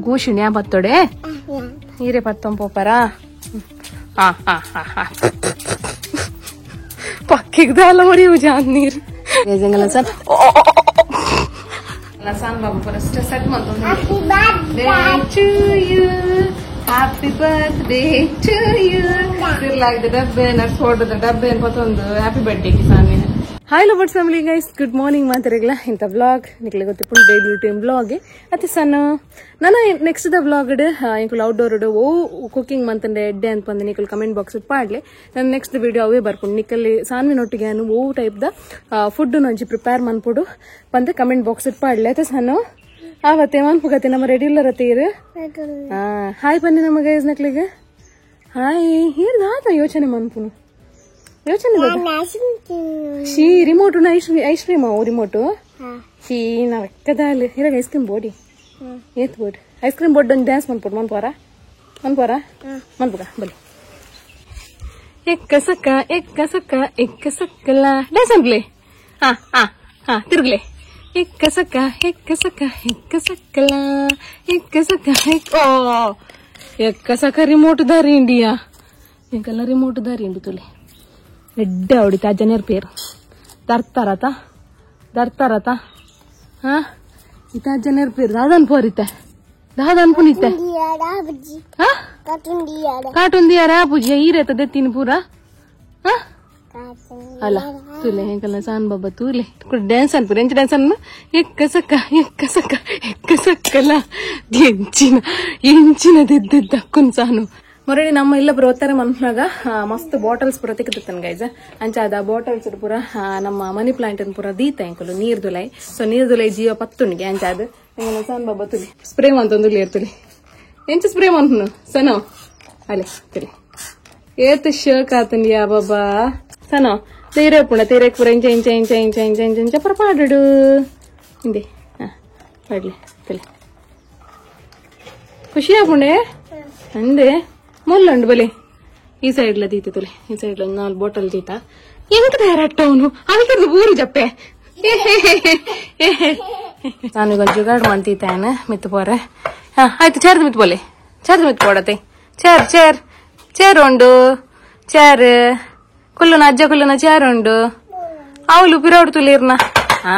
ಗೋಶಿಣ್ಯಾ ಬತ್ತೊಡೆ ನೀರೇ ಪತ್ತೊಂಪೋಪರಾ. ಹಾ ಹಾ ಹಾ ಹಾ ಪಕ್ಕಿಗ್ದಾಲ ಹೊಡಿಯು ಜಾನ್ ನೀರು ಸರ್. ಸಾನ್ ಬಾಬು ಫಸ್ಟ್ ಸೆಟ್ ಮಾಡ್ಕೊಂಡು to you, happy birthday to you. ಸಿರ್ಲಾಗಿದೆ ಡಬ್ಬೆ ನರ್ಸ್ ಹೊಡೆದ ಡಬ್ಬೆ ಪತ್ತೊಂದು happy birthday Kisan. Hi lovers family guys, good morning ಮಾತಾಡಿಲ್ಲ ಇಂಥ ವ್ಲಾಗ್ ನಿಕ್ಲೆ ಗೊತ್ತಿಪ್ಪುಂಡು daily routine vlog ಅತಿ ಸಣ್ಣ. ನಾನು next the vlog ಇಂಕುಲ್ outdoor O cooking ಮಂತಂಡೆ ಎಡ್ಡೆ ಅಂತ ಬಂದು ನಿಕಲ್ ಕಮೆಂಟ್ ಬಾಕ್ಸ್ ಪಾಡ್ಲೆ. ನಾನು ನೆಕ್ಸ್ಟ್ ವಿಡಿಯೋ ಅವೇ ಬರ್ಪುಂಡು. ನಿಕ್ಕಲ್ಲಿ ಸಾನ್ವಿನೊಟ್ಟಿಗೆ ನಾನು ಓ type the food ನಂಜಿ prepare ಮನ್ಪುಡು ಬಂದು ಕಮೆಂಟ್ ಬಾಕ್ಸ್ ಪಾಡ್ಲೆ. ಅತಿ ಸಣ್ಣ ಆವತ್ತೆ ಮನ್ಪುಗತ್ತೆ ನಮ್ಮ ರೆಡಿ ಇಲ್ಲ ತೀರು. ಹಾಯ್ ಬನ್ನಿ ನಮ್ಮ ಗೈಸ್ ನಕ್ಲಿಗೆ ಹಾಯ್ ಹೀರ್ದ ಯೋಚನೆ ಮನ್ಪುನು ಯೋಚನೆ. She remote ice cream remote she ನಾವೆಕ್ಕದಲ್ಲಿ ಇರಾಗ ice cream body ಏತ್ body ice cream board ಒಂದು ಡ್ಯಾನ್ಸ್ ಮನ್ಪುಡು ಮನ್ಪೋರ ಮನ್ಪೋರ ಮನ್ಪುಗ ಬಲಿ. ಎಕ್ಕ ಸಕ್ಕ ಎಕ್ಕ ಸಕ್ಕ ಎಕ್ಕ ಸಕ್ಕಲ್ಲ ಡ್ಯಾನ್ಸ್ ಅನ್ಪ್ಲೆ. ಹಾ ಹಾ ಹಾ ತಿರುಗ್ಲೆ. ಎಕ್ಕ ಸಕ್ಕ ಎಕ್ಕ ಸಕ್ಕ ಎಕ್ಕ ಸಕ್ಕಲ್ಲ ಎಕ್ಕ ಸಕ್ಕ ಓ ಎಕ್ಕ ಸಕ್ಕ ರಿಮೋಟ್ ದಾರಿ ಇಂಡಿಯಾ ಎಂಕೆಲ್ಲ ರಿಮೋಟ್ ದಾರಿ ಇಂಡಿ ತುಲೆ ಎಡ್ಡೆ ಹೊಡಿತ ಜನರ ಪೇರು ದರ್ತಾರತ ದರ್ತಾರತ. ಹಾ ಇತ ಜನರ ಪೇರು ದಾದನ್ ಪೋರಿತ ದಾದನ್ ಪುನಿತ ಕಾಟುಂದಿಯಾರ ಪೂಜೆ ಈರೇತದೆ ತಿನ್ ಪೂರ. ಅಲ್ಲ ತುಲೆ ಹೆಂಗಲ್ಲ ಸಾನ್ ಬಾಬಾ ತೂಲೆ ಡ್ಯಾನ್ಸ್ ಅನ್ಪುರ ಎಂಚ ಡ್ಯಾನ್ಸ್ ಅನ್ನ ಎಕ್ಕ ಸಕ್ಕ ಎಕ್ಕ ಸಕ್ಕ ಎಕ್ಕ ಸಕ್ಕಲ್ಲ ಎಂಚಿನ ಎಂಚಿನ ದಿದ್ದಕ್ಕುನ್ ಸಾನು. ಮೊರಡಿ ನಮ್ಮ ಇಲ್ಲ ಬರೋತ್ತಾರೆ ಮನ್ನಾಗ ಮಸ್ತ್ ಬಾಟಲ್ಸ್ ಪೂರ ತಿಕ್ಕುತ್ತಾನೆ ಗೈಸ್. ಅಂಚಾದ ಬಾಟಲ್ಸ್ ಪೂರ ನಮ್ಮ ಮನಿ ಪ್ಲಾಂಟ್ ಪೂರ ದೀತ ಎಂಕುಲು ನೀರ್ ದುಲೈ. ಸೊ ನೀರ್ ದುಲೈ ಜೀವ ಪತ್ತುಣಿಗೆ ಅಂಚಾದ ಸನ್ ಬಾಬಾ ತುಲಿ ಸ್ಪ್ರೇ ಮಂತೊಂದು ಇರ್ತುಲಿ ಎಂಚ ಸ್ಪ್ರೇ ಮಂತನು ಸನೋ ಅಲೆ ತುಲಿ ಏತ್ ಶೋಕ್ ಆತಂಡಿ ಯಾ ಬಾಬಾ ಸನೋ ತೀರೆ ಪುಣ ತೀರೆ ಪೂರ ಇಂಚ ಇಂಚ ಇಂಚ ಇಂಚ ಇಂಚ ಇಂಚ ಇಂಚ ಪೂರ ಪಾಡು ಇಂದೆ. ಹಾ ಪಾಡ್ಲಿ ತುಲಿ ಖುಷಿ ಆಪುಂಡೆ ಅಂದೆ ಮುಲ್ಲುಂಡು ಬಲೆ. ಈ ಸೈಡ್ಲ ದೀತ ತುಲೆ ಈ ಸೈಡ್ಲ 4 ಬಾಟಲ್ ದೀತ ಎಂತ ತಯಾರಾಟವನು ಅದಕ್ಕೆ ಊರು ಜಪ್ಪೆ. ನಾನು ಈಗ ಜುಗಾಡ್ ಮಾಡ್ತೀತಾನ ಮಿತ್ತು ಪೋರೆ. ಹಾ ಆಯ್ತು ಚೇರ್ದು ಮಿತ್ತು ಬೋಲೆ ಚೇರ್ದು ಮಿತ್ತು ಪೋಡತೆ chair chair chair ಉಂಡು ಚೇರ್ ಕುಲ್ಲುನ ಅಜ್ಜ ಕುಲ್ಲುನ ಚೇರ್ ಉಂಡು ಅವಳು ಪಿರೋಡು ತುಲಿರ್ನ. ಹಾ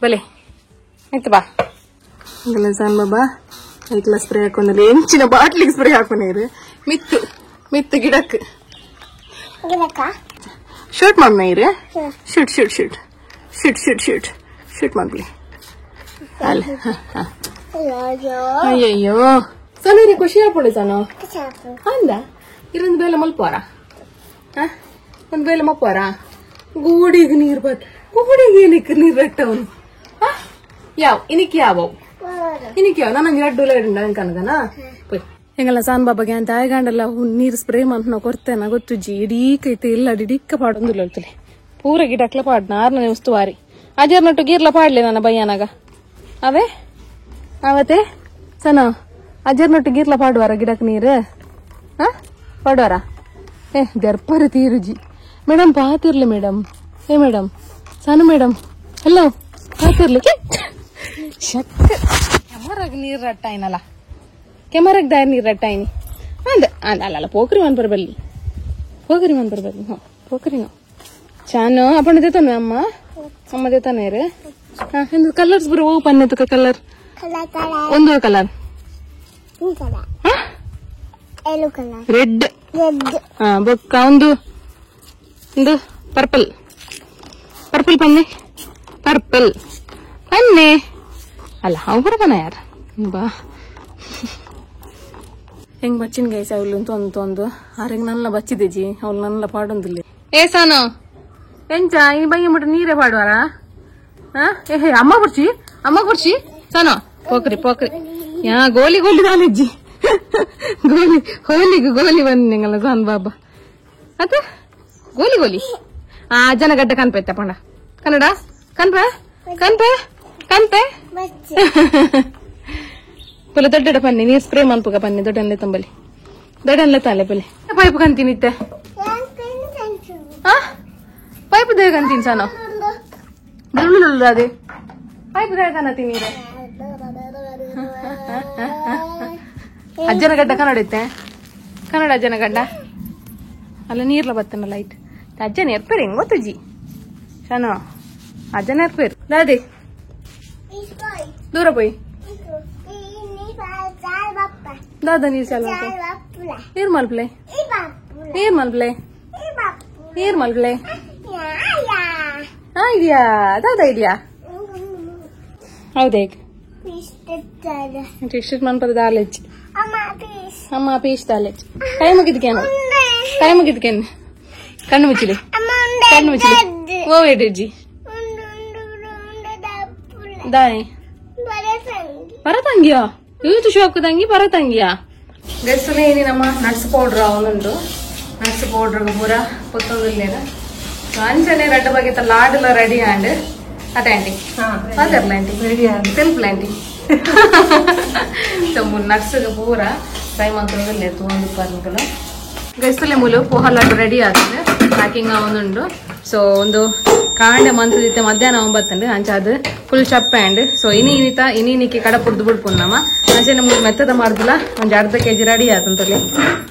ಬಲೆ ಆಯ್ತು ಬಾ ಸಣ್ಣ ಬಾಬಾ ಐಕ್ಲ ಸ್ಪ್ರೇ ಹಾಕೊಂಡ್ರೆ ಎಂಚಿನ ಬಾಟ್ಲಿಗೆ ಸ್ಪ್ರೇ ಹಾಕೊಂಡ್ರೆ ಮಿತ್ತು ಮಿತ್ತು ಗಿಡಕ್ಕೆ ಶೂಟ್ ಮಾಡ್ನ ಇರು shoot shoot shoot shoot shoot shoot shoot ಮಾಡ್ಲಿ ಅಲ್ಲ. ಅಯ್ಯಯ್ಯೋ ಸಣ್ಣ ಖುಷಿ ಆಗ್ಬಿಡಿ ಸಣ್ಣ ಅಂದ ಇರೊಂದು ಬೇಲೆ ಮಲ್ಪೋರ ಒಂದು ಬೇಲೆ ಮಲ್ಪೋರ ಗೋಡಿಗೆ ನೀರು ಬಟ್ ಗೋಡಿಗೆ ಏನಕ್ಕೆ ನೀರು ರಟ್ಟವನು ಯಾವ ಇನಿಕ್ ಯಾವ ಇನಿಕ್ ಯಾವ ನಾನು ಎರಡು ಕನಗನ ಪೋಯ್ ಹೆಂಗಲ್ಲ ಸಾನ್ ಬಾಬಾಗೆ ಅಂತ ಆಯ್ಗಂಡಲ್ಲ ನೀರು ಸ್ಪ್ರೇ ಮಂತ್ ನಾವು ಕೊಡ್ತೇನೆ ಗೊತ್ತು ಜಿ ಇಡೀ ಕೈತೆ ಇಲ್ಲ ಇಡೀಕ ಪಾಡೊಂದಿಲ್ಲ ಹೇಳ್ತಲೆ ಪೂರ ಗಿಡಕ್ಲ ಪಾಡ್ನ ಆರ್ನೇ ಉಸ್ತುವಾರಿ ಅಜರ್ನೊಟ್ಟು ಗೀರ್ಲ ಪಾಡ್ಲೆ ನನ್ನ ಬಯ್ಯನಾಗ ಅವೇ ಅವತ್ತೆ ಸನ ಅಜರ್ನೊಟ್ಟು ಗೀರ್ಲ ಪಾಡುವಾರ ಗಿಡಕ್ಕೆ ನೀರು ಹಾ ಪಾಡುವಾರ ಏ ದರ್ಪರ ತೀರುಜಿ ಮೇಡಮ್ ಪಾತಿರ್ಲಿ ಮೇಡಮ್ ಏ ಮೇಡಮ್ ಸನು ಮೇಡಮ್ ಹಲೋ ಪಾತಿರ್ಲಿ ಶಕ್ ಕೆಮರಾಗ ನೀರು ರಟ್ಟಾಯ್ನಲ್ಲ ಕೆಮರಾಗ ದಾರಿ ನೀರು ರಟ್ಟಾಯ್ನಿ ಅಂದ ಅಂದ ಅಲ್ಲ ಅಲ್ಲ ಪೋಖ್ರಿ ಮನ್ ಬರಬಲ್ಲಿ ಪೋಖ್ರಿ ಮನ್ ಬರಬಲ್ಲಿ ಹಾಂ ಪೋಖ್ರಿ ನಾವು ಚಾನು ಅಪ್ಪಣ ದೇತಾನೆ ಅಮ್ಮ ಅಮ್ಮ ದೇತಾನೆ ರೇ. ಹಾಂ ಕಲರ್ಸ್ ಬರೋ ಪನ್ನೆ ತುಕ ಕಲರ್ ಒಂದು ಕಲರ್ ರೆಡ್ ಹಾ ಬೊಕ್ಕ ಒಂದು ಒಂದು ಪರ್ಪಲ್ ಪರ್ಪಲ್ ಪನ್ನೆ ಪರ್ಪಲ್ ಪನ್ನೆ ಅಲ್ಲ ಅವು ಬರಬನ ಯಾರು ಬಾ ಹೆಂಗ್ ಬಚ್ಚಿನ ಗೈಸ್ ಅವಳು ತೊಂದು ತೊಂದು ಆರೆಗ್ ನಲ್ಲ ಬಚ್ಚಿದೆ ಜಿ ಅವಳು ನಲ್ಲ ಪಾಡೊಂದಿಲ್ಲ. ಏ ಸಾನು ಎಂಚ ಈ ಬಯ್ಯ ಮುಟ್ಟ ನೀರೇ ಪಾಡುವಾರ ಹಾ ಏ ಅಮ್ಮ ಕುರ್ಚಿ ಅಮ್ಮ ಕುರ್ಚಿ ಸಾನು ಪೋಖ್ರಿ ಪೋಖ್ರಿ ಯಾ ಗೋಲಿ ಗೋಲಿ ತಾನಿಜ್ಜಿ ಗೋಲಿ ಹೋಲಿಗೆ ಗೋಲಿ ಬಂದಿಂಗಲ್ಲ ಸಾನ್ ಬಾಬಾ ಅತ್ತ ಗೋಲಿ ಗೋಲಿ ಆ ಜನಗಡ್ಡೆ ಕನ್ಪೈತ ಪಂಡ ಕನ್ನಡ ಕನ್ಪ ಕನ್ಪೆ ಕನ್ಪೆ ಪೊಲೆ ದೊಡ್ಡ ಪನ್ನಿ ನೀರು ಸ್ಪ್ರೇ ಮನ್ಪುಗ ಪನ್ನಿ ದೊಡ್ಡನ್ಲೆ ತಂಬಲಿ ದೊಡ್ಡನ್ಲೆ ತಾಲೆ ಪೊಲೆ ಪೈಪ್ ಕಂತಿನಿತ್ತೆ. ಆ ಪೈಪ್ ದೇಗಂತೀನಿ ಸಾನು ಅದೇ ಪೈಪ್ ದೇಗನತಿ ನೀರು ಅಜ್ಜನ ಗಡ್ಡ ಕನ್ನಡ ಇತ್ತೆ ಕನ್ನಡ ಅಜ್ಜನ ಗಡ್ಡ ಅಲ್ಲ ನೀರ್ಲ ಬತ್ತನ ಲೈಟ್ ಅಜ್ಜನ ಎರ್ಪೇರು ಹೆಂಗ್ ಗೊತ್ತಜ್ಜಿ ಶಾನು ಅಜ್ಜನ ಎರ್ಪೇರು ದಾದಿ ದೂರ ಪೋಯಿ ದಾದಾ ನೀರ್ ಚಾಲು ನೀರ್ ಮಲ್ಪ್ಲೆ ನೀರ್ ಮಲ್ಪ್ಲೆ ನೀರ್ ಮಲ್ಪ್ಲೆ ಹಾ ಇದೆಯಾ ದಾದಾ ಇದೆಯಾ ಹೌದೇ ಟಿ ಶರ್ಟ್ ಮನ್ಪದ ದಾಲೆಜ್ ಅಮ್ಮ ಪೀಸ್ ದಾಲೆಜ್ ಕೈ ಮುಗಿದ್ಕೇನು ಕೈ ಮುಗಿದ್ಕೇನು ಕಣ್ಣು ಮುಚ್ಚಿಲಿ ಕಣ್ಣು ಮುಚ್ಚಿಲಿ ಓ ಎಡ್ಜಿ ದಾಯಿ ಪರತಂಗಿಯಾ ಯೂತು ಶೋಕು ತಂಗಿ ಪರತಂಗಿಯಾ ಗೈಸುಲೆ ಏನಿ ನಮ್ಮ ನಟ್ಸ್ ಪೌಡರ್ ಅವನುಂಟು ನಟ್ಸ್ ಪೌಡರ್ ಪೂರ ಪೊತ್ತೊಂದಿಲ್ಲೇನ ಅಂಚನೆ ರಡ್ಡ ಬಗೆತ ಲಾಡುಲ ರೆಡಿ ಆಂಡ್ ಅದೇ ಆಂಟಿ ಅದೇ ಆಂಟಿ ರೆಡಿ ಆಂಡ್ ತೆಲ್ಪಲ ಆಂಟಿ ತಮ್ಮ ನಟ್ಸ್ಗೆ ಪೂರ ಫ್ರೈ ಮಂತೊಂದಿಲ್ಲ ತೂಂದು ಪರ್ನ್ಕಲು ಗೈಸುಲೆ ಮೂಲು ಪೋಹ ಲಾಡು ರೆಡಿ ಆಗ್ತದೆ ಪ್ಯಾಕಿಂಗ್ ಅವನುಂಟು ಸೊ ಒಂದು ಕಾಂಡೆ ಮಂತದಿತ್ತೆ ಮಧ್ಯಾಹ್ನ ಒಂಬತ್ತಂಡು ಅಂಚ ಅದು ಫುಲ್ ಚಪ್ಪೆ ಅಂಡ್ ಸೊ ಇನಿ ಇನಿತ ಇನಿ ಇನಿಕ್ಕೆ ಕಡ ಪುಡ್ದು ಬಿಡ್ಪುಂಡು ನಮ್ಮ ಅಂಚನೆ ಮೂರು ಮೆತ್ತದ ಮಾರ್ದಲ ಒಂಜಿ ಅರ್ಧ ಕೆಜಿ ರೆಡಿ ಆತಂತಲ್ಲಿ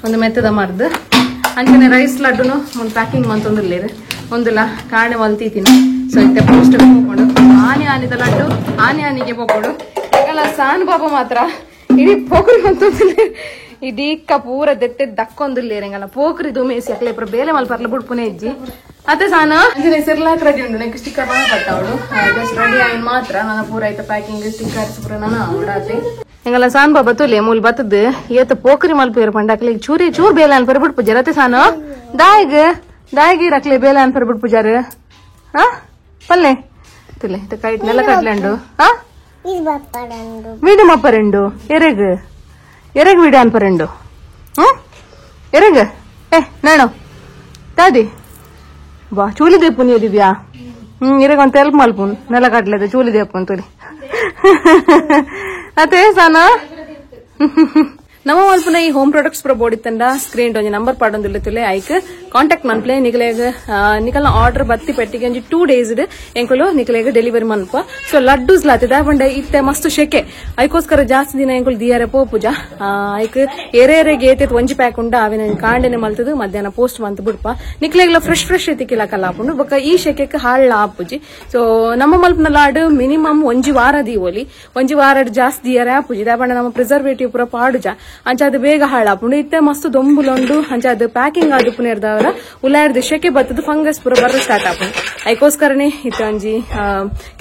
ಒಂದು ಮೆತ್ತದ ಮಾರ್ದು ಅಂಚನೆ ರೈಸ್ ಲಡ್ಡುನು ಒಂದು ಪ್ಯಾಕಿಂಗ್ ಮಂತೊಂದಿಲ್ಲೇರು ಒಂದುಲ ಕಾಂಡೆ ಮಲ್ತೀತೀನಿ ಸೊ ಇತ್ತೆ ಪೋಸ್ಟ್ ಪೋಪುಂಡು ಆನೆ ಆನಿದ ಲಡ್ಡು ಆನೆ ಆನಿಗೆ ಪೋಪುಂಡು ಎಂಗಲ ಸಾನ್ ಪಾಪ ಮಾತ್ರ ಇಡೀ ಪೋಕ್ರಿ ಮಂತೊಂದಿಲ್ಲ ಇದೀಕ್ಕ ಪೂರ ದೆತ್ತೆ ದಕ್ಕೊಂದಿಲ್ಲೇರು ಎಂಗಲ ಪೋಕ್ರಿ ದುಮೇಸಿ ಅಕ್ಲೆ ಪೂರ ಬೇಲೆ ಮಲ್ಪರ್ಲ ಬುಡ್ಪುನೆ ಇಜ್ಜಿ ಅತ್ತೆ ಸಾನ ಅಂಚನೆ ಸಿರ್ಲಾಕ್ ರೆಡಿ ಉಂಟು ನೆಕ್ ಸ್ಟಿಕ್ಕರ್ ಪಟ್ಟ ಅವಳು ಜಸ್ಟ್ ರೆಡಿ ಆಯ್ತು ಮಾತ್ರ ನನ್ನ ಪೂರ ಆಯ್ತು ಪ್ಯಾಕಿಂಗ್ ಸ್ಟಿಕ್ಕರ್ಸ್ ಪೂರ ನಾನು ಅವಳು ಎಂಗಲ ಸಾನ್ ಬಾಬಾ ತುಲೆ ಮೂಲ್ ಬತ್ತದ್ದು ಏತ ಪೋಕ್ರಿ ಮಲ್ಪೇರು ಪಂಡಕ್ಲೆ ಚೂರಿ ಚೂರ್ ಬೇಲೆ ಅನ್ಪರ್ ಬಿಡ್ ಪೂಜಾರ ಅತ್ತೆ ಸಾನು ದಾಯಿಗ್ ದಾಯಿಗ್ ರಕ್ಲೆ ಬೇಲೆ ಅನ್ಪರ್ ಬಿಡ್ ಪೂಜಾರ ಹಾ ಪಲ್ಲೆ ತುಲೆ ಕೈಟ್ ನೆಲ ಕಟ್ಲೆಂಡು ಹಾ ವೀಡು ಮಪ್ಪರೆಂಡು ಎರೆಗ್ ಎರೆಗ್ ವೀಡು ಅನ್ಪರೆಂಡು ಹ್ಮ್ ಎರೆಗ್ ಏ ನೇಣು ದಾದಿ ಬಾ ಚೂಲಿ ದೇಪುನ್ ದಿವ್ಯಾ ಇರಗ ಒಂದು ತೆಲ್ಪ್ ಮಲ್ಪುನ್ ನೆಲ ಕಟ್ಲೆದ ಚೂಲಿ ದೇಪುನ್ ತುಲಿ ಅದೇ ಸಾನ ನಮ್ಮ ಮಲ್ಪುನ ಈ ಹೋಮ್ ಪ್ರಾಡಕ್ಟ್ಸ್ ಪೂರ ಬೋಡಿತ್ತಂಡ ಸ್ಕ್ರೀನ್ ಒಂಜಿ ನಂಬರ್ ಪಾಡೊಂದುಲ್ಲ ತುಲೆ ಐಕ್ ಕಾಂಟ್ಯಾಕ್ಟ್ ಮನ್ಪ್ಲೆ ನಿಕಲೆಗ್ ನಿಕಲ್ನ ಆರ್ಡರ್ ಬತ್ತಿ ಪೆಟ್ಟಿಗೆ ಒಂಜಿ 2 ಡೇಸ್ ಎಂಕುಲು ನಿಕಲೆಗ್ ಡೆಲಿವರಿ ಮನ್ಪ ಸೊ ಲಡ್ಡೂಸ್ ಲಾತಿ ದಾಪಂಡ ಇತ್ತೆ ಮಸ್ತ್ ಶೆಕೆ ಐಕೋಸ್ಕರ ಜಾಸ್ತಿ ದಿನ ಎಂಕುಲು ದಿಯಾರೆ ಪೋಪುಜ ಐಕ್ ಎರೆ ಎರೆಗೆ ಏತೇತ್ ಒಂಜಿ ಪ್ಯಾಕ್ ಉಂಡ ಅವಿನ ಕಾಂಡೆನೆ ಮಲ್ತದು ಮಧ್ಯಾಹ್ನ ಪೋಸ್ಟ್ ಮಂತ್ ಬಿಡ್ಪ ನಿಕ್ಲೆಗ್ಲ ಫ್ರೆಶ್ ಫ್ರೆಶ್ ಎತ್ತಿಕಿಲ ಕಲ್ಲಾಪುಂಡು ಬೊಕ್ಕ ಈ ಶೆಕೆಕ್ ಹಾಳ್ ಆಪುಜಿ ಸೊ ನಮ್ಮ ಮಲ್ಪನ ಲಾಡು ಮಿನಿಮಮ್ ಒಂಜಿ ವಾರ ದೀವೊಲಿ ಒಂಜಿ ವಾರ ಜಾಸ್ತಿ ದಿಯಾರೆ ಆಪುಜಿ ದಾಪಂಡ ನಮ್ಮ ಪ್ರಿಸರ್ವೇಟಿವ್ ಪೂರ ಪಾಡುಜ ಅಂಚ ಅದು ಬೇಗ ಹಾಳಾಪುಂಡು ಇತ್ತೆ ಮಸ್ತ್ ದೊಂಬುಲೊಂಡು ಅಂಚ ಅದು ಪ್ಯಾಕಿಂಗ್ ಆದು ಪುನೇರ್ದವರ ಉಲಾರ್ದ ಶೆಕೆ ಬತ್ತದು ಫಂಗಸ್ ಪೂರ ಬರ ಸ್ಟಾರ್ಟ್ ಆಪುಂಡು ಐಕೋಸ್ಕರನೇ ಇತ್ತೆ ಒಂಜಿ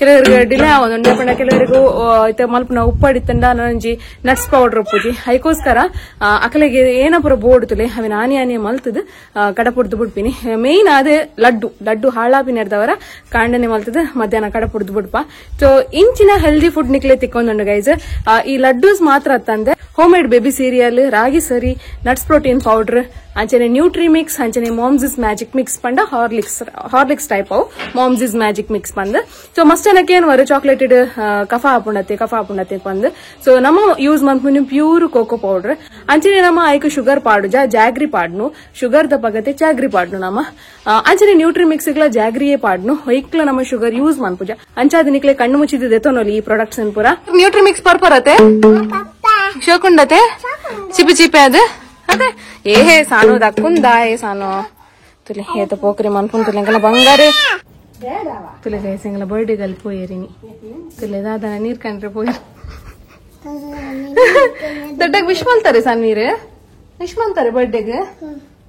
ಕೆಲವರಿಗೆ ಡಿಲೇ ಆವೊಂದುಂಡು ಪಂಡ ಕೆಲವರಿಗೂ ಇತ್ತೆ ಮಲ್ಪುನ ಉಪ್ಪಡಿತ್ತಂಡ ಒಂಜಿ ನಟ್ಸ್ ಪೌಡರ್ ಉಪ್ಪುಜಿ ಐಕೋಸ್ಕರ ಅಕಲೆಗೆ ಏನ ಪೂರ ಬೋರ್ಡ್ ತುಲೆ ಅವಿನ ಆನಿ ಆನಿ ಮಲ್ತದು ಕಡಪುಡ್ದು ಬಿಡ್ಪಿನಿ ಮೇನ್ ಅದೇ ಲಡ್ಡು ಲಡ್ಡು ಹಾಳಾಪಿನೇರ್ದವರ ಕಾಂಡನೆ ಮಲ್ತದು ಮಧ್ಯಾಹ್ನ ಕಡಪುಡ್ದು ಬಿಡ್ಪ ಸೊ ಇಂಚಿನ ಹೆಲ್ದಿ ಫುಡ್ ನಿಕ್ಲೆ ತಿಕ್ಕೊಂದುಂಡು ಗೈಸ್ ಈ ಲಡ್ಡೂಸ್ ಮಾತ್ರ ತಂದೆ home made baby cereal ragi ಸರಿ nuts protein powder ಅಂಚನೆ ನ್ಯೂಟ್ರಿ ಮಿಕ್ಸ್ ಅಂಚನೆ moms is magic mix ಪಂಡ Horlicks Horlicks type ಅವು moms is magic mix ಪಂದ್ ಸೊ ಮಸ್ತ್ ಜನಕ್ಕೆ ಏನು ವರು ಚಾಕ್ಲೇಟೆಡ್ ಕಫ ಆಪುಂಡತೆ ಕಫ ಆಪುಂಡತೆ ಪಂದ್ ಸೊ ನಮ್ಮ ಯೂಸ್ ಮನ್ಪುನಿ pure cocoa powder ಅಂಚನೆ ನಮ್ಮ ಐಕ್ ಶುಗರ್ ಪಾಡುಜ ಜಾಗ್ರಿ ಪಾಡ್ನು ಶುಗರ್ the ಪಗತೆ ಜಾಗ್ರಿ ಪಾಡ್ನು ನಮ್ಮ ಅಂಚನೆ ನ್ಯೂಟ್ರಿ ಮಿಕ್ಸ್ ಗ್ಲ ಜಾಗ್ರಿಯೇ ಪಾಡ್ನು ಹೊಯ್ಕ್ಲ ನಮ್ಮ ಶುಗರ್ ಯೂಸ್ ಮನ್ಪುಜ ಅಂಚಾದ ನಿಕ್ಲೆ ಕಣ್ಣು ಮುಚ್ಚಿದೆ ತೊನೊಲಿ ಈ ಪ್ರಾಡಕ್ಟ್ಸ್ ಪೂರ ನ್ಯೂಟ್ರಿ ಮಿಕ್ಸ್ ಪರ್ಪರತೆ ಶೋಕುಂಡತೆ ಚಿಪಿ ಚಿಪೆ ಅದು ಅದೇ ಏ ಸಾನು ದಕ್ಕುಂದ ಏ ಸಾನು ತುಲೆ ಏತ ಪೋಕ್ರಿ ಮನ್ಪುನ್ ತುಲೆ ಎಂಕಲ ಬಂಗಾರೆ ತುಲೆ ಗೈಸ್ ಎಂಕಲ ಬರ್ಡೇ ಗಲ್ ಪೋಯೇರಿನಿ ತುಲೆ ದಾದ ನೀರ್ ಕಂಡ್ರೆ ಪೋಯರ್ ದೊಡ್ಡಗ್ ವಿಶ್ ಮಾಡ್ತಾರೆ ಸಾನ್ ನೀರು ವಿಶ್ ಮಾಡ್ತಾರೆ ಬರ್ಡೇಗ್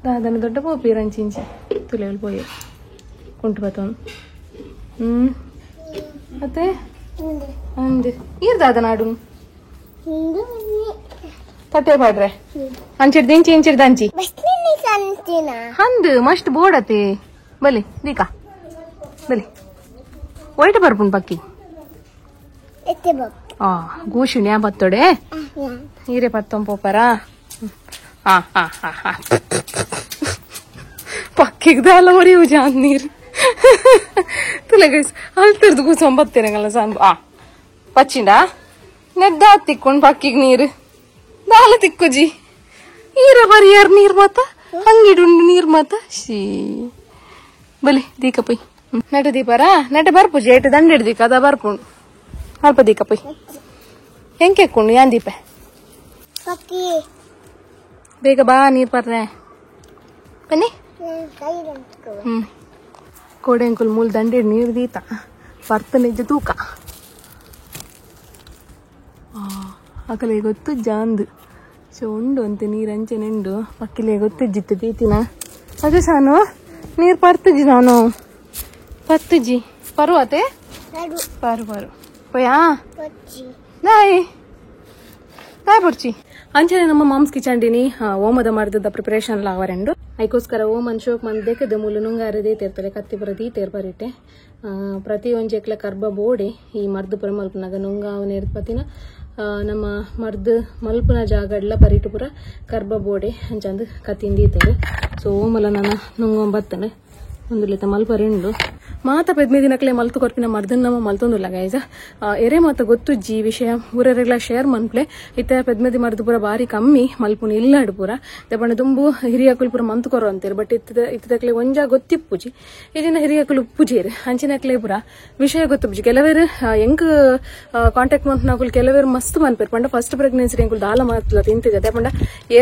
ದಾದನ ದೊಡ್ಡ ಪೋಪೀರ್ ಅಂಚಿಂಚಿ ತುಲೆ ಪೋಯರ್ ಕುಂಟು ಬತ್ತೋನ್ ಮತ್ತೆ ಅಂದ್ ಈರ್ ದಾದ ನಾಡು ತಟ್ಟೆ ಪಾಡ್ರೆ ಅಂಚಿಡ್ದು ಇಂಚಿ ಇಂಚಿಡ್ದು ಅಂಚಿ ಹಂದು ಮಸ್ತ್ ಬೋರ್ಡ್ ಅತಿ ಬಲಿ ದೀಕಾ ಬಲಿ ಒಯ್ಟ್ ಬರ್ಪುಂಡು ಪಕ್ಕಿ ಆ ಗೂಶಿಣ್ಯಾ ಬತ್ತೊಡೆ ನೀರೇ ಪತ್ತೊಂಪೋಪರಾ ಆ ಹಾ ಹಾ ಹಾ ಪಕ್ಕಿಗೆ ದಾಲ ಒರಿಯು ಜಾನ್ ನೀರು ತುಲೆ ಗೈಸ್ ಅಲ್ತಿರ್ದು ಕೂಸೊಂಬತ್ತೀರಂಗಲ್ಲ ಸಾನ್ ಆ ಪಚ್ಚಿಂಡ ನೆದ್ದ ತಿಕ್ಕೊಂಡು ಪಕ್ಕಿಗೆ ನೀರು ದಾಲ ತಿಕ್ಕುಜಿ ಈರ ಬರಿಯಾರ್ ನೀರ್ ಮಾತ ಹಂಗಿಡುಂಡು ನೀರ್ ಮಾತ ಶೀ ಬಲಿ ದೀಕ ಪೊಯ್ ನಟ ದೀಪರಾ ನಟ ಬರ್ಪುಜಿ ಏಟು ದಂಡ ಹಿಡ್ದಿಕ್ಕ ಅದ ಬರ್ಪುಂಡು ಅಲ್ಪ ದೀಕ ಪೊಯ್ ಹೆಂಗೆ ಯಾನ್ ದೀಪೆ ಬೇಗ ಬಾ ನೀರ್ ಪರ್ರೆ ಬನ್ನಿ. ಕೋಡೆ ಅಂಕುಲ್ ಮೂಲ ದಂಡೆ ನೀರು ದೀತ ಬರ್ತ ನಿಜ ತೂಕ ಅಕಲೆ ಗೊತ್ತು ಜಾಂದು ಸೊ ಉಂಡು ಅಂತ ನೀರು ಅಂಚೆ ನೆಂಡು ಪಕ್ಕಿಲೆ ಗೊತ್ತಿಜ್ಜಿತ್ತು ದೀತಿನ ಅದು ಸಾನು ನೀರು ಪರ್ತುಜಿ ನಾನು ಪತ್ತುಜಿ ಪರುವತೆ ಪರು ಪರು ಪೋಯಾ ನಾಯಿ ನಾಯಿ ಪೊರ್ಚಿ ಅಂಚನೆ ನಮ್ಮ ಮಾಮ್ಸ್ ಕಿಚನ್ ಓಮದ ಮರ್ದದ ಪ್ರಿಪರೇಷನ್ ಲಾವರೆಂಡು ಐಕೋಸ್ಕರ ಓಮನ್ ಶೋಕ್ ಮಂದ್ ದೇಕದ ಮೂಲು ನುಂಗಾರ ದೀತಿರ್ತಾರೆ ಕತ್ತಿಪುರ ದೀತೇರ್ ಬರಿಟೆ ಪ್ರತಿ ಒಂಜೆಕ್ಲ ಕರ್ಬ ಬೋಡೆ ಈ ಮರ್ದು ಪುರ ಮಲ್ಪನಾಗ ನುಂಗಾವನ ಪತಿನ ನಮ್ಮ ಮರ್ದು ಮಲ್ಪನ ಜಾಗಡ್ಲ ಪರಿಟು ಪುರ ಕರ್ಬ ಬೋಡೆ ಅಂಚಂದು ಕತ್ತಿಂದೀತೇರು ಸೊ ಓಮಲ ನನ್ನ ನುಂಗೊಂಬತ್ತನೆ ಒಂದು ಮಲ್ಪರೆಂಡು ಮಾತ ಪೆದ್ಮೆ ದಿನಕ್ಲೆ ಮಲ್ತು ಕೊರ್ಪಿನ ಮರ್ದನ್ ನಮ್ಮ ಮಲ್ತೊಂದುಲ್ಲ ಗೈಸ ಎರೆ ಮಾತ ಗೊತ್ತು ಜಿ ವಿಷಯ ಊರೆರೆಗ್ಲ ಶೇರ್ ಮನ್ಪ್ಲೆ ಇತ್ತ ಪೆದ್ಮೆದಿ ಮರ್ದು ಪೂರ ಬಾರಿ ಕಮ್ಮಿ ಮಲ್ಪುನಿ ಇಲ್ಲಾಡು ಪೂರ ದಪಣ ದುಂಬು ಹಿರಿಯಕುಲು ಪೂರ ಮಂತು ಕೊರು ಅಂತೀರಿ ಬಟ್ ಇತ್ತದಕ್ಲೆ ಒಂಜಾ ಗೊತ್ತಿಪ್ಪುಜಿ ಇದಿನ ಹಿರಿಯಕುಲು ಉಪ್ಪುಜೇರು ಅಂಚಿನಕ್ಲೆ ಪೂರ ವಿಷಯ ಗೊತ್ತುಪುಜಿ ಕೆಲವರು ಎಂಕ್ ಕಾಂಟ್ಯಾಕ್ಟ್ ಮಂತ್ನಕುಲು ಕೆಲವರು ಮಸ್ತ್ ಮನ್ಪೇರು ಪಂಡ ಫಸ್ಟ್ ಪ್ರೆಗ್ನೆನ್ಸಿ ಎಂಕುಲು ದಾಲ ಮಾತ್ಲ ತಿಂತಿದೆ ಪಂಡ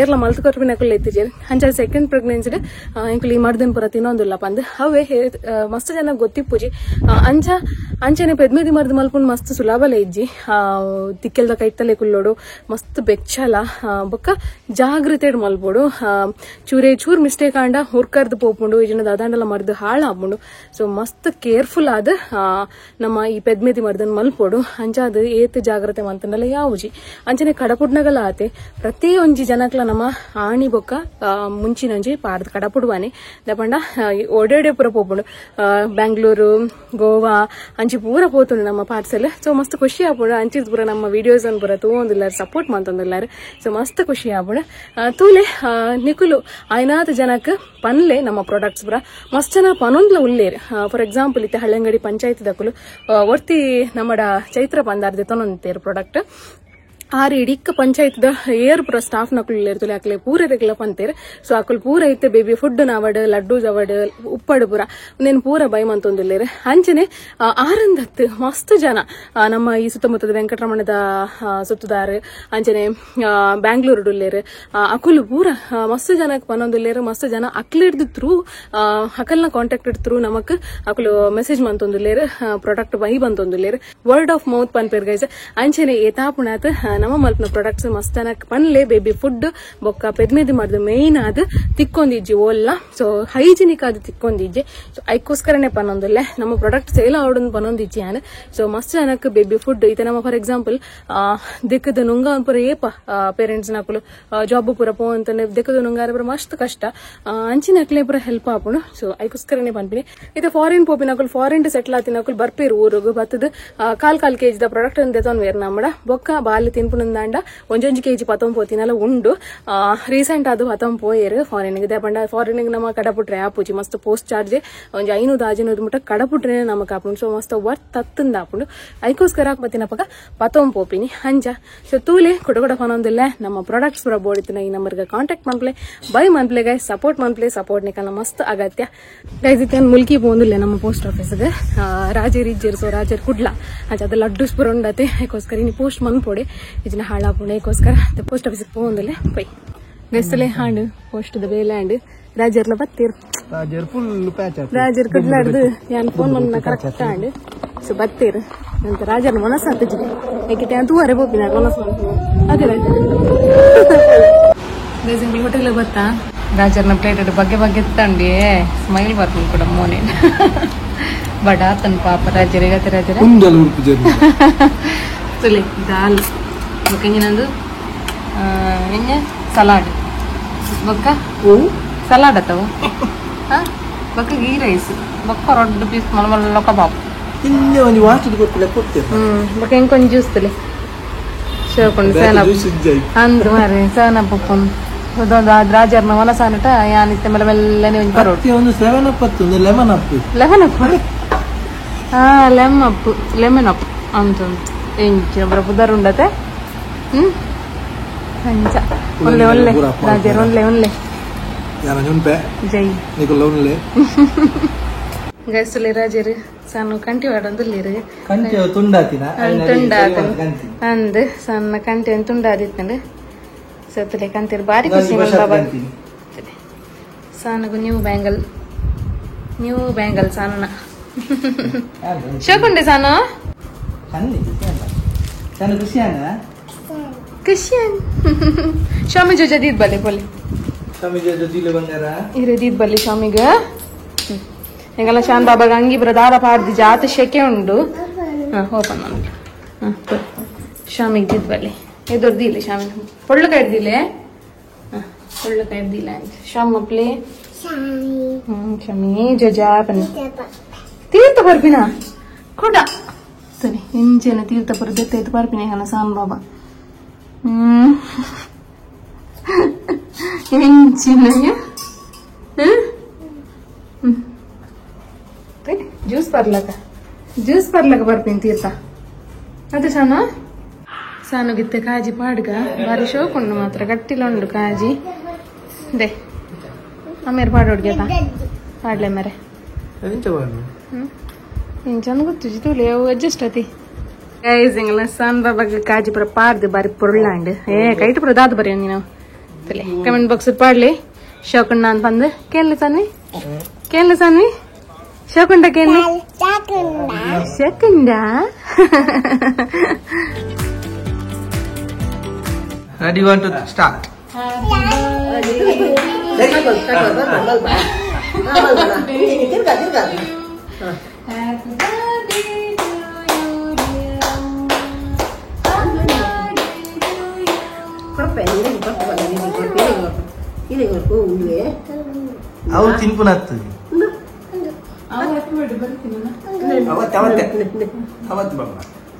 ಏರ್ಲ ಮಲ್ತು ಕೊರ್ಪಿನಕುಲು ಎತ್ತಿಜೇರು ಅಂಚ ಸೆಕೆಂಡ್ ಪ್ರೆಗ್ನೆನ್ಸಿ ಎಂಕುಲು ಈ ಮರ್ದನ್ ಪೂರ ತಿನ್ನೊಂದುಲ್ಲ ಪಂದ್ ಅವೇ ಮಸ್ತ್ ಜನ ಗೊತ್ತಿಪ್ಪುಜಿ ಅಂಚ ಅಂಚನೆ ಪೆದ್ಮೆದಿ ಮರ್ದು ಮಲ್ಪುಂಡು ಮಸ್ತ್ ಸುಲಭಲ ಇಜ್ಜಿ ತಿಕ್ಕೆಲ್ದ ಕೈತಲೆ ಕುಲ್ಲೋಡು ಮಸ್ತ್ ಬೆಚ್ಚಲ ಬೊಕ್ಕ ಜಾಗೃತೆ ಮಲ್ಪೋಡು ಚೂರೇ ಚೂರ್ ಮಿಸ್ಟೇಕ್ ಆಂಡ ಹುರ್ಕರ್ದು ಪೋಪುಂಡು ಇಜಿನ ದಾದಾಂಡಲ ಮರ್ದು ಹಾಳಾಪುಂಡು ಸೊ ಮಸ್ತ್ ಕೇರ್ಫುಲ್ ಆದ ನಮ್ಮ ಈ ಪೆದ್ಮೆದಿ ಮರ್ದನ್ ಮಲ್ಪೋಡು ಅಂಚ ಅದು ಏತ್ ಜಾಗ್ರತೆ ಮಂತಂಡಲ ಯಾವುಜಿ ಅಂಚನೆ ಕಡಪುಡ್ನಗಲ ಆತೆ ಪ್ರತಿ ಒಂಜಿ ಜನಕ್ಲ ನಮ್ಮ ಆಣಿ ಬೊಕ್ಕ ಮುಂಚಿನೊಂಜಿ ಪಾರ್ದ್ ಕಡಪುಡುವಾನೆ ದಪಂಡ ಓಡೇಡೆ ಪೂರ ಪೋಪುಂಡು ಬ್ಯಾಂಗ್ಳೂರು ಗೋವಾ ಅಂಚಿ ಪೂರ ಪೋತುಂಡು ನಮ್ಮ ಪಾರ್ಸೆಲ್ ಸೊ ಮಸ್ತ್ ಖುಷಿ ಆಪುಂಡು ಅಂಚಿ ಪೂರ ನಮ್ಮ ವಿಡಿಯೋಸ್ ಅನ್ನು ಪೂರ ತೂವೊಂದುಲ್ಲಾರು ಸಪೋರ್ಟ್ ಮಂತೊಂದುಲ್ಲಾರು ಸೊ ಮಸ್ತ್ ಖುಷಿ ಆಪುಂಡು ತೂಲೆ ನಿಕುಲು ಐನಾತ್ ಜನಕ್ ಪನ್ಲೆ ನಮ್ಮ ಪ್ರಾಡಕ್ಟ್ಸ್ ಪೂರ ಮಸ್ತ್ ಜನ ಪನೊಂದ್ಲ ಉಲ್ಲೇರು ಫಾರ್ ಎಕ್ಸಾಂಪಲ್ ಇತ್ತೆ ಹಳ್ಳಂಗಡಿ ಪಂಚಾಯತ್ ದಕುಲು ಒರ್ತಿ ನಮ್ಮಡ ಚೈತ್ರ ಪಂದಾರ್ದೆ ತೊನೊಂತೇರು ಪ್ರಾಡಕ್ಟ್ ಆರು ಇಡೀಕ ಪಂಚಾಯತ್ the air ಪೂರ ಸ್ಟಾಫ್ ನಕುಲು ಇರ್ತಲೆ ಅಕ್ಲೆ ಪೂರ ರೆಗ್ಲ ಪಂತೇರು ಸೊ ಅಕುಲು ಪೂರ ಇತ್ತೆ ಬೇಬಿ ಫುಡ್ ನಾವಡ್ ಲಡ್ಡೂಸ್ ಅವಡ್ ಉಪ್ಪಡು ಪೂರ ಒಂದೇನು ಪೂರ ಬೈ ಮಂತೊಂದುಲ್ಲೇರು ಅಂಚನೆ ಆರಂದತ್ತು ಮಸ್ತ್ ಜನ ನಮ್ಮ ಈ ಸುತ್ತಮುತ್ತದ ವೆಂಕಟರಮಣದ ಸುತ್ತದಾರು ಅಂಚನೆ ಬ್ಯಾಂಗ್ಳೂರು ಉಲ್ಲೇರು ಅಕುಲು ಪೂರ ಮಸ್ತ್ ಜನಕ್ಕೆ ಪನೊಂದುಲ್ಲೇರು ಮಸ್ತ್ ಜನ ಅಕ್ಲಿಡ್ದು ಥ್ರೂ ಅಕಲ್ನ ಕಾಂಟ್ಯಾಕ್ಟ್ ಥ್ರೂ ನಮಕ್ ಅಕುಲು ಮೆಸೇಜ್ ಮಂತೊಂದುಲ್ಲೇರು ಪ್ರಾಡಕ್ಟ್ ಬೈ ಬಂತೊಂದುಲ್ಲೇರು ವರ್ಡ್ ಆಫ್ ಮೌತ್ ಪನ್ಪೇರು ಗೈಸ್ ಅಂಚನೆ ಏತಾಪುಣಾತ್ ನಮ್ಮ ಮಲ್ಪನ ಪ್ರಾಡಕ್ಟ್ಸ್ ಮಸ್ತ್ ಜನಕ್ ಪನ್ಲೆ ಬೇಬಿ ಫುಡ್ ಬೊಕ್ಕ ಪೆದ್ಮೆದಿ ಮರ್ದು ಮೇನ್ ಆದ್ ತಿಕ್ಕೊಂದಿಜ್ಜಿ ಓಲ್ಲ ಸೊ ಹೈಜಿನಿಕ್ ಆದ್ ತಿಕ್ಕೊಂದಿಜ್ಜಿ ಸೊ ಐಕೋಸ್ಕರನೇ ಪನ್ನೊಂದುಲ್ಲೆ ನಮ್ಮ ಪ್ರಾಡಕ್ಟ್ ಸೇಲ್ ಆವಡೊಂದು ಪನ್ನೊಂದಿಜ್ಜಿ ಯಾನ್ ಸೊ ಮಸ್ತ್ ಜನಕ್ ಬೇಬಿ ಫುಡ್ ಇತ್ತೆ ನಮ್ಮ ಫಾರ್ ಎಕ್ಸಾಂಪಲ್ ದೆಕ್ಕದ ನುಂಗ ಪೂರ ಏಪ ಪೇರೆಂಟ್ಸ್ ನಕುಲು ಜಾಬ್ ಪೂರ ಪೋ ಅಂತಂದ್ರೆ ದೆಕ್ಕದ ನುಂಗಾರ ಪೂರ ಮಸ್ತ್ ಕಷ್ಟ ಅಂಚಿನಕ್ಲೆ ಪೂರ ಹೆಲ್ಪ್ ಆಪುಂಡು ಸೊ ಐಕೋಸ್ಕರನೇ ಪನ್ಪಿನಿ ಇತ್ತೆ ಫಾರಿನ್ ಪೋಪಿನಕುಲು ಫಾರಿನ್ ಸೆಟ್ಲ್ ಆತಿನಕುಲು ಬರ್ಪೇರು ಊರುಗು ಬತ್ತದ ಕಾಲ್ ಕಾಲ್ ಕೆಜಿ ದ ಪ್ರಾಡಕ್ಟ್ ದೆತೊನ್ ವೇರ್ ನಮ್ಮಡ ಬೊಕ್ಕ ಬಾಲಿ ತಿನ್ಪುನಂದಾಂಡ ಒಂಜೊಂಜಿ ಕೆಜಿ ಪತೊಂ ಪೋತಿನಲ ಉಂಡು ರೀಸೆಂಟ್ ಅದು ಪತೊಂ ಪೋಯೇರು ಫಾರಿನ್ ಪಂಡ ಫಾರಿನ್ ನಮ್ಮ ಕಡಪುಟ್ರೆ ಆಪುಜಿ ಮಸ್ತ್ ಪೋಸ್ಟ್ ಚಾರ್ಜ್ ಒಂಜಿ 500 600 ಮುಟ್ಟ ಕಡಪುಟ್ರೆ ನಮಕ್ ಆಪುಂಡು ಸೊ ಮಸ್ತ್ ವರ್ತ್ ತತ್ತಂದ ಆಪುಂಡು ಐಕೋಸ್ಕರ ಬತ್ತಿನಪಗ ಪತೊಂ ಪೋಪಿನಿ ಅಂಚ ಸೊ ತೂಲೆ ಕೊಡ ಕೊಡ ಪನೊಂದಿಲ್ಲ ನಮ್ಮ ಪ್ರಾಡಕ್ಟ್ಸ್ ಪೂರ ಬೋಡಿತ್ತಿನ ಈ ನಂಬರ್ಗೆ ಕಾಂಟ್ಯಾಕ್ಟ್ ಮನ್ಪ್ಲೆ ಬೈ ಮನ್ಪ್ಲೆ ಗೈಸ್ ಸಪೋರ್ಟ್ ಮನ್ಪ್ಲೆ ಸಪೋರ್ಟ್ ನಿಕಲ್ನ ಮಸ್ತ್ ಅಗತ್ಯ ಗೈಸ್ ಇತ್ತೆ ಮುಲ್ಕಿ ಪೋಂದಿಲ್ಲ ನಮ್ಮ ಪೋಸ್ಟ್ ಆಫೀಸ್ಗೆ ರಾಜೇರ್ ಇಜ್ಜೇರು ಸೊ ರಾಜೇರ್ ಕುಡ್ಲ ಅಂಚ ಅದು ಲಡ್ಡೂಸ್ ಪೂರ ಉಂಡತೆ ಐಕೋಸ್ಕರ ಇನ್ನು ಪೋಸ್ಟ್ ಮನ್ಪೋಡೆ ಇಜಿನ ಹಾಳಾಪುಂಡು ಐಕೋಸ್ಕರ ಪೋಸ್ಟ್ ಆಫೀಸ್ಗೆ ಪೋಂದಿಲ್ಲ ಪೈ ಗೈಸ್ತಲೆ ಹಾಂಡು ಪೋಸ್ಟ್ ದ ಬೇಲೆ ಹಾಂಡು ರಾಜರ್ಲ ಬತ್ತೀರ್ ರಾಜರ್ ಫುಲ್ ಪ್ಯಾಚ್ ರಾಜರ್ ಕುಡ್ಲಾಡ್ದು ಯಾನ್ ಫೋನ್ ಮನ್ನ ಕರೆಕ್ಟ್ ಹಾಂಡು ಸೊ ಬತ್ತೀರ್ ಅಂತ ರಾಜರ್ನ ಮನಸ್ಸು ಹತ್ತಿಜಿದೆ ಯಾಕೆ ತೂವರೆ ಪೋಪಿನ ಮನಸ್ಸು ಅದೇ ಗೈಸ್ ಹೋಟೆಲ್ ಗೊತ್ತಾ ರಾಜರ್ನ ಪ್ಲೇಟ್ ಬಗ್ಗೆ ಬಗ್ಗೆ ತಂಡಿ ಸ್ಮೈಲ್ ಬರ್ತೀನಿ ಕೂಡ ಮೋನೆ ಬಡ ತನ್ನ ಪಾಪ ರಾಜರಿಗೆ ರಾಜರ ತುಲೆ ದಾಲ್ ಬೊಕ್ಕ ಇಂಜಿನಂದು ಎಂಜ ಸಲಾಡ್ ಬೊಕ್ಕ ಸಲಾಡ್ ಅತ್ತವು ಬೊಕ್ಕ ಗೀ ರೈಸ್ ಬೊಕ್ಕ ರೊಡ್ಡು ಪೀಸ್ ಮಲ್ಲ ಮಲ್ಲ ಕಬಾಬ್ ಬೊಕ್ಕ ಎಂಕೊಂಜಿ ಜ್ಯೂಸ್ ತುಲೆ ಶೋಕೊಂಡು ಸೇನಪ್ ಅಂದು ಮಾರೆ ಸೇನಪ್ ಉಪ್ಪುಂಡು ರಾಜರ್ನ ಮನಸಾನಟ ಯಾನಿತ್ತೆ ಮೆಲ್ಲ ಮೆಲ್ಲನೆ ಒಂಜಿ ಪರೋಡು ಒಂದು 7 ಅಪ್ ಅತ್ತು ಲೆಮನ್ ಅಪ್ ಲೆಮನ್ ಅಪ್ ಹಾ ಲೆಮ್ ಅಪ್ ಲೆಮನ್ ಅಪ್ ಅಂತ ಎಂಚಿನ ಬರ ಪುದರ್ ಉಂಡತೆ ಅಂಚ ಒಳ್ಳೆ ಒಳ್ಳೆ ರಾಜರ್ ಒಳ್ಳೆ ಒಳ್ಳೆ ಯಾನ ಜುನ್ಪೆ ಜೈ ನಿಕುಲ್ಲ ಒಳ್ಳೆ ಗೈಸುಲಿ ರಾಜರು ಸಣ್ಣ ಕಂಟಿ ವಾಡೊಂದುಲ್ಲೇರು ಕಂಟಿ ತುಂಡಾತಿನ ತುಂಡಾತ ಅಂದ್ ಸಣ್ಣ ಕಂಟಿ ತುಂಡಾದಿತ್ತಂಡು ಸತ್ತಲೆ ಕಂತಿರು ಬಾರಿ ಖುಷಿ ಬಾಬಾ ಸಾನಗು new bangle new bangle ಸಾನ ಶೋಕುಂಡೆ ಸಾನು ಖುಷಿಯಾನ್ ಶಾಮಿ ಜೋಜ ದೀದ್ ಬಲೆ ಬೊಲೆ ಶಾಮಿ ಜೋಜ ದಿಲೆ ಬಂಗಾರ ಇರೆ ದೀದ್ ಬಲೆ ಶಾಮಿಗ ಎಂಗಲ ಶಾನ್ ಬಾಬಾಗ ಅಂಗಿ ಬರ ದಾರ ಪಾಡ್ದಿ ಜಾತ ಶೆಕೆ ಉಂಡು ಓಪನ್ ಮಾಡ ಶಾಮಿಗೆ ದೀದ್ ಬಲೆ ಎದುರು ದಿಲೆ ಶಾಮಿ ಪೊಳ್ಳು ಕಡ್ದಿಲೆ ಪೊಳ್ಳು ಕಡ್ದಿಲ್ಲ ಶಾಮ ಪ್ಲೇ ಶಾಮಿ ಜಜಾ ಬನ್ನಿ ತೀರ್ಥ ಬರ್ಪಿನ ಕೊಡ ಸರಿ ಇಂಚೆನ ತೀರ್ಥ ಬರದೆತ್ತ ಬರ್ಪಿನ ಹೆಂಗನ ಸಾನ್ ಬಾಬಾ ಎಂಚಿನ ಜ್ಯೂಸ್ ಬರ್ಲಕ ಜ್ಯೂಸ್ ಬರ್ಲಕ ಬರ್ಪಿನ ತೀರ್ಥ ಅದೇ ಸಾನು ಸಾನುಗಿತ್ತೆ ಕಾಜಿ ಪಾಡ್ಗ ಬಾರಿ ಶೋಕುಂಡು ಮಾತ್ರ ಗಟ್ಟಿಲ ಉಂಡು ಕಾಜಿ they ಅಮ್ಮೇರು ಪಾಡೋಡ್ಗೆ ಪಾಡ್ಲೆ ಮರೆ ಇಂಚನ ಗೊತ್ತು ತೂಲೆ ಅವು ಅಡ್ಜಸ್ಟ್ ಅತಿ ಗೈಸ್ ಎಂಗಲ ಸಾನ್ ಬಾಬಾಗ ಕಾಜಿ ಪುರ ಪಾಡ್ದು ಬಾರಿ ಪೊರ್ಲಾಂಡ್ ಏ ಕೈಟ್ ಪುರ ದಾದ ಬರೆಯೋ ನೀನು ತಲೆ ಕಮೆಂಟ್ ಬಾಕ್ಸ್ ಪಾಡ್ಲಿ ಶೋಕುಂಡ ಅಂತ ಬಂದು ಕೇಳಲಿ ಸಾನ್ವಿ ಕೇಳಲಿ ಸಾನ್ವಿ ಶೋಕುಂಡ ಕೇಳಲಿ ಶೋಕುಂಡ. Ready, 1 2 3 start. Happy birthday to you, dear. Happy birthday to you. ಅವು ತಿನ್ಪುನತ್ತು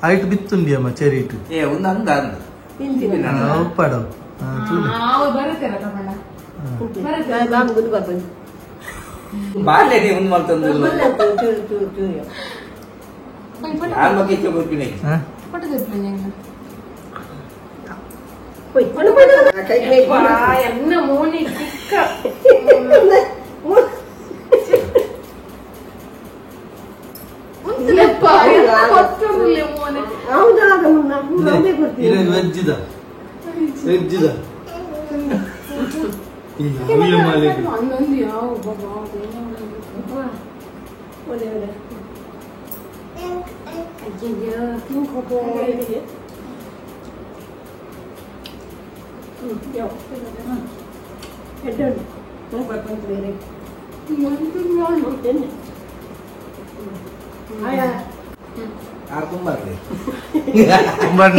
ಐಟ್ ಬಿತ್ತುಂಡಿ ಅಮ್ಮ ಚೆರಿ ಇಟ್ಟು ಏ ಒಂದು ಅಂದ ಅಂದ ಉಪ್ಪಾಡವು ಬಾಲ್ಯ ಒಂದು ಮಾಡ್ತಂದಿಲ್ಲ ವೆಜ್ಜಿದ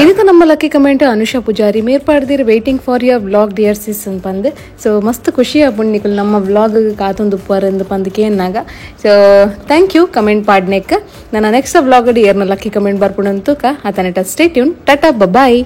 ಇದಕ್ಕೆ ನಮ್ಮ ಲಕ್ಕಿ ಕಮೆಂಟ್ ಅನುಷಾ ಪೂಜಾರಿ ಮೇರ್ಪಾಡ್ದಿರ್ waiting for your vlog dear sis ಅಂತ ಬಂದು. ಸೊ ಮಸ್ತ್ ಖುಷಿ ಆಪುಂಡು ನಿಕುಲು ನಮ್ಮ ವ್ಲಾಗ್ ಕಾತೊಂದು ಉಪ್ಪರ್ ಅಂದ್ ಪಂದ್ ಕೇನ್ನಾಗ. So thank you comment ಪಾಡ್ನೆಕ್. ನನ್ನ ನೆಕ್ಸ್ಟ್ ವ್ಲಾಗ್ ಏರ್ನ ಲಕ್ಕಿ ಕಮೆಂಟ್ ಬರ್ಪುಂಡು ಅಂತೂಕ ಆತನೆಟ stay tune. Tata bye.